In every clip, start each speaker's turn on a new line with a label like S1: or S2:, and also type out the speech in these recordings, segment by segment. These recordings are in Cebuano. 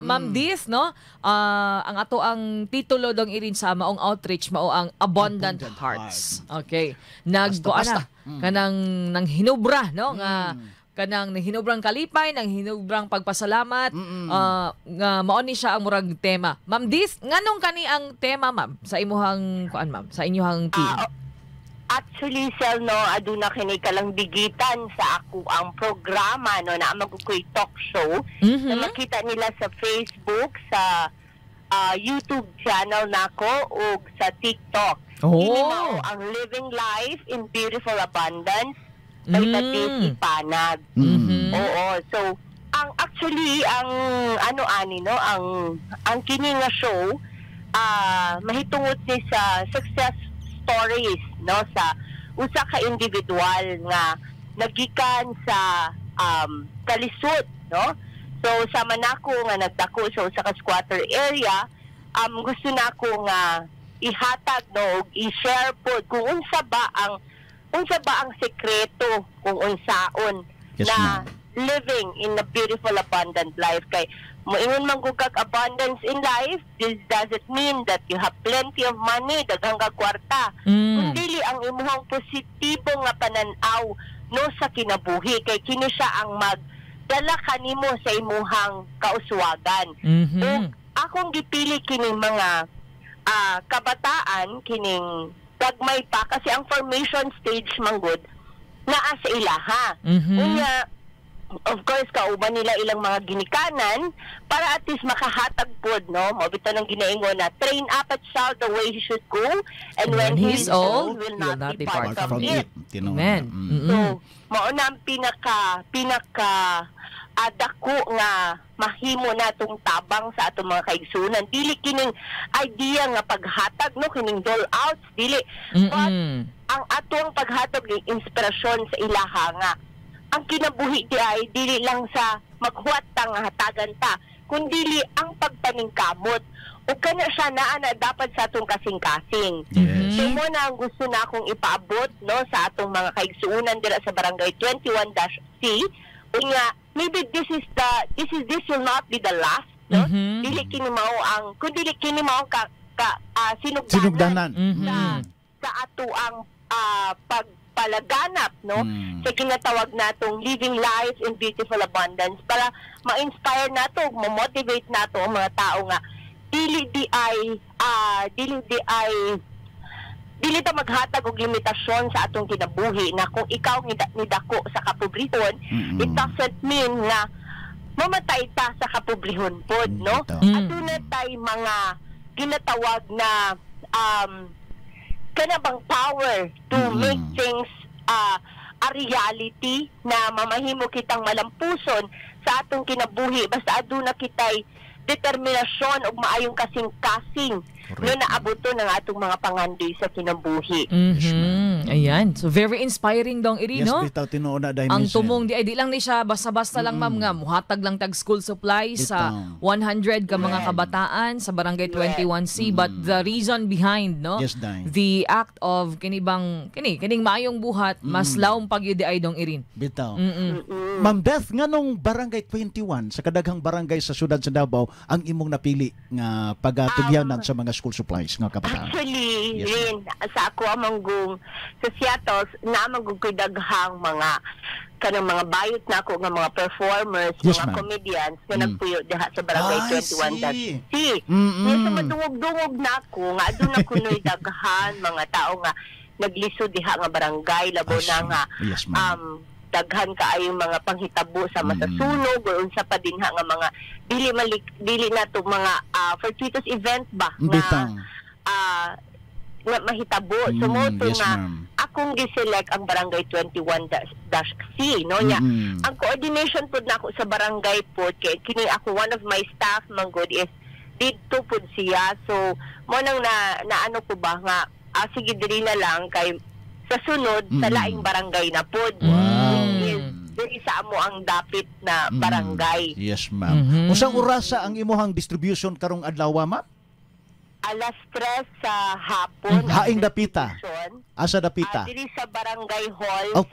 S1: Ma'am Dis, no? Ang ato ang titulo dong irin sa maong outreach mao ang Abundant,
S2: Abundant
S1: Hearts. Okay. Nagkuan
S2: Basta,
S1: na kanang nang hinubra, no, nga kanang hinubrang kalipay, nang hinubrang pagpasalamat, nga mao ni siya ang murag tema. Ma'am Dis, nganong kani ang tema, ma'am, sa imuhang kuan, ma'am, sa inyuhang team?
S3: Actually, Sel, no, aduna kini kalangbigitan sa ako ang programa, no, na magukoy talk show na makita nila sa Facebook, sa YouTube channel nako ug sa TikTok. Kini mao ang Living Life in Beautiful Abundance by Tatis Ipanag. Oo, so ang actually ang ano ani, no, ang kini nga show mahitungod ni sa success stories, no, sa usa ka individual nga nagikan sa kalisod, no. So sama nako nga nagdako sa usa ka squatter area, gusto nako nga ihatag, no, ug i-share pod kung unsa ba ang sekreto kung unsaon na
S2: ma'am.
S3: Living in a beautiful abundant life, kay moingon man gud kag abundance in life, this doesn't mean that you have plenty of money, daghang kag kwarta, kundi ang imuhang positibo nga pananaw, no, sa kinabuhi, kay kini siya ang magdala kanimo sa imuhang kauswagan. Ug akong gipili kining mga kabataan, kining gagmay pa, kasi ang formation stage manggod naa sa ilaha. Unya, of course, kauban nila ilang mga ginikanan para at least makahatag pod, no? Mao bitaw nang ginaingon na train up a child the way he should go and when he is old, he will not depart from it.
S2: Tinuod.
S1: Amen.
S3: So, mao na ang pinaka pinaka dako nga mahimo natong tabang sa atong mga kaigsunan. Dili kining idea nga paghatag, no, kining dole outs, dili. But ang atong paghatag ni inspirasyon sa ilaha nga ang kinabuhi di ay dili lang sa maghuwat ta nga hatagan ta, kundili ang pagpaningkamot ug kana siya naa na dapat sa atong kasing-kasing. So mo na ang gusto na akong ipaabot, no, sa atong mga kaigsuunan dira sa Barangay 21-C. Unya, maybe this is this is this will not be the last, no? Dili kini mao ang kun dili kini mao ka, ka sinugdanan
S2: Sinugdanan.
S3: Sa ato ang pagpalaganap, no, sa ginatawag natong living life in beautiful abundance, para ma-inspire nato, ma-motivate nato ang mga tao nga dili di ay dili ta maghatag og limitasyon sa atong kinabuhi na kung ikaw nidako sa kapobrehon, it doesn't mean nga mamatay ta sa kapobrehon pod, no?
S2: Ito.
S3: Aduna tay mga ginatawag na kana bang power to make things a reality na mamahimo kitang malampuson sa atong kinabuhi basta aduna kitay determinasyon ug maayong kasing-kasing, no, naaboto ng atong mga pangandoy sa kinabuhi.
S1: Ayan. So very inspiring dong iri,
S2: Yes,
S1: no?
S2: bitaw, tinuod na dahil
S1: Ang
S2: minsan.
S1: tumong di ay di lang ni siya basta-basta lang, ma'am, nga muhatag lang tag school supplies sa 100 ka mga kabataan sa Barangay 21C, but the reason behind, no,
S2: Yes, Day.
S1: the act of kini bang kini kining maayong buhat, mas lawom pag di ay dong irin.
S2: Bitaw. Ma'am Beth, nganong Barangay 21 sa kadaghang barangay sa syudad sa Davao ang imong napili nga pagatugyanan sa mga school supplies nga kabataan?
S3: Actually, Rin, sa ako amanggong sa Seattle, naamang ko'y daghang mga kanang mga bayot na ako nga mga performers, mga
S2: ma'am.
S3: Comedians nga nagpuyo diha sa Barangay
S2: I
S3: 21-C. Nya sa madungog-dungog na ako nga aduna kunoy daghan mga tao nga naglisod diha nga barangay, labo
S2: I
S3: na
S2: see.
S3: nga
S2: Yes, ma'am.
S3: Daghan kaayong mga panghitabo sa masasunog or unsa pa dinha nga mga dili malik dili na to mga fortuitous event ba nga nga mahitabo. So mo to nga
S2: ma'am.
S3: Akong giselect ang Barangay 21-C, no, nya ang coordination pud nako sa barangay pod kay kini ako, one of my staff manggod is didto pud siya, so mo nang na, na ano ko ba nga sige, diri na lang kay sa sunod sa laing barangay na pod, which is diri sa amo ang dapit na barangay.
S2: Yes, ma'am. Usang orasa ang imuhang distribution karong adlaw, ma'am?
S3: Alas 3 sa hapon ang
S2: Haing dapita?
S3: Distribution.
S2: Asa dapita?
S3: Diri sa barangay hall,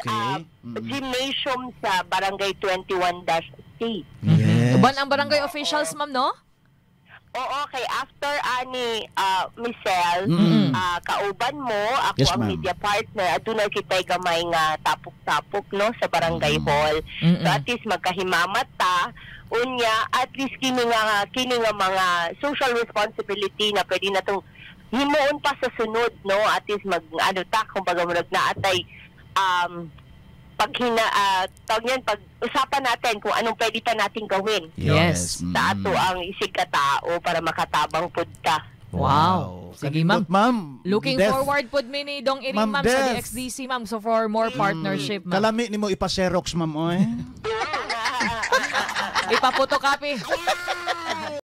S3: gymnasium sa Barangay 21-C.
S2: Yes. Yes.
S1: Uban ang barangay officials, ma'am, no?
S3: Oo, kay after ani Michelle, kauban mo, ako
S2: Yes,
S3: ang
S2: ma'am.
S3: media partner, aduna kitay gamay nga tapok-tapok, no, sa barangay hall. So at least magkahimamat ta, unya at least kini nga mga social responsibility na pwede na tong himuon pa sa sunod, no, at least mag ano ta, kumbaga murag naatay paghina tawag niyan, pag usapan natin kung anong pwede pa nating gawin sa ato ang isig ka tao para makatabang pud ta.
S1: Wow. Sige, ma'am.
S2: Kanindot, ma'am.
S1: Looking
S2: Death.
S1: forward pud mi ni Dong Iring,
S2: Ma'am
S1: ma'am, sa
S2: Death.
S1: DXDC, ma'am. So for more partnership, ma'am.
S2: Kalami nimo ipa-xerox, ma'am, oy.
S1: Ipa-photocopy.